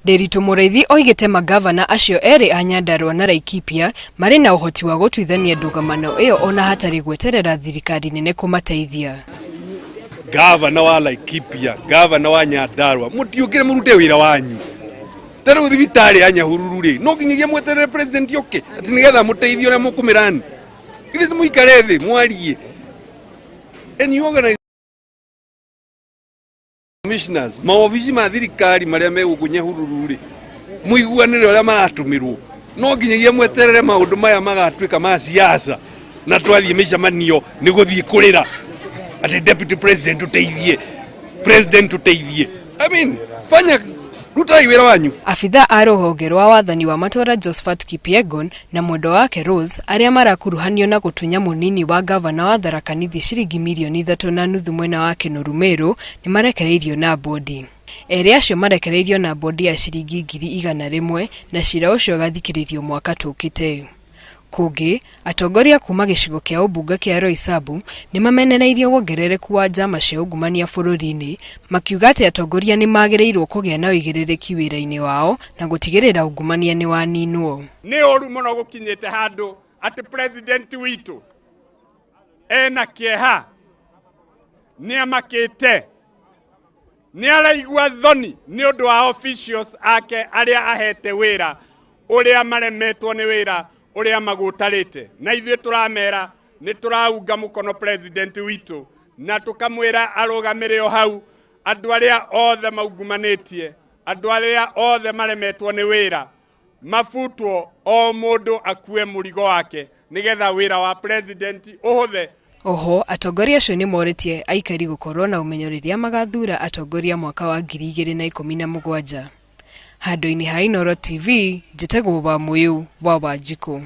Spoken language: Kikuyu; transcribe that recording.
Ndiritu Mũrĩithi oigĩte mangavana acio erĩ a Nyandarua na Laikipia marĩ na ũhoti wa gũtuithania ndũgamano ĩyo ona hatarĩ gweterera thirikari nene kũmateithia. Gavana wa Laikipia, gavana wa Nyandarua, mũtiũkĩre mũrute wĩra wanyu. Ta rĩu thibitarĩ ya Nyahururu rĩ, no nginyagia mweterere president oke atĩ nĩgetha mũteithie ũrĩa mũkũmĩrani. Githĩ ti mũikare thĩ mwarie. And you organize commissioners, maobici ma thirikari marĩa me gũkũ Nyahururu rĩ, mũiguanĩre ũrĩa maratũmĩrwo. No nginyagia mweterere maũndũ maya magatuĩka ma siasa na twathiĩ mĩcemanio nĩ gũthiĩ kũrĩra atĩ deputy president ũteithie, president ũteithie. I mean, fanya rutai wĩra wanyu. Abithaa a rũhonge rwa wathani wa matũra Josphat Kipyegon na mwendwa wake Rose arĩa marakuruhanio na gũtunya mũnini wa ngavana wa Tharaka Nithi ciringi mirioni 3.5 mwena wa Kĩnũru Meru nĩmarekereirio na bondi. Erĩ acio marekereirio na bondi ya ciringi 100,000 na cira ũcio ũgathikĩrĩrio mwaka tũkĩte. Kũngĩ, atongoria kuma gĩcigo kĩa ũmbunge kĩa Roysambu nĩmamenereirie wongerereku wa njama cia ungumania bũrũri-inĩ, makiuga atĩ atongoria nĩmagĩrĩirwo kũgĩa na ũigĩrĩrĩki wĩra-inĩ wao na gũtigĩrĩra ungumania nĩwaninwo. Nĩ ũru mũno gũkinyĩte handũ atĩ president witũ ena kĩeha, nĩ amakĩte, nĩ araigua thoni nĩ ũndũ wa officials ake arĩa ahete wĩra ũrĩa maremetwo nĩ wĩra ũrĩa magũtarĩte, na ithuĩ tũramera nĩ tũraunga mũkono president witũ na tũkamwĩra arũgamĩre o hau andũ arĩa othe maungumanĩtie, andũ arĩa othe maremetwo nĩ wĩra mabutwo, o mũndũ akue mũrigo wake nĩgetha wĩra wa president ũhũthe. Oho atongoria acio nĩmorĩtie aikari gũkorwo na ũmenyo rĩrĩa magathura atongoria mwaka wa 2017. Handũ-inĩ ha Inooro TV, njĩtagwo Wamũyũ wa Wanjikũ.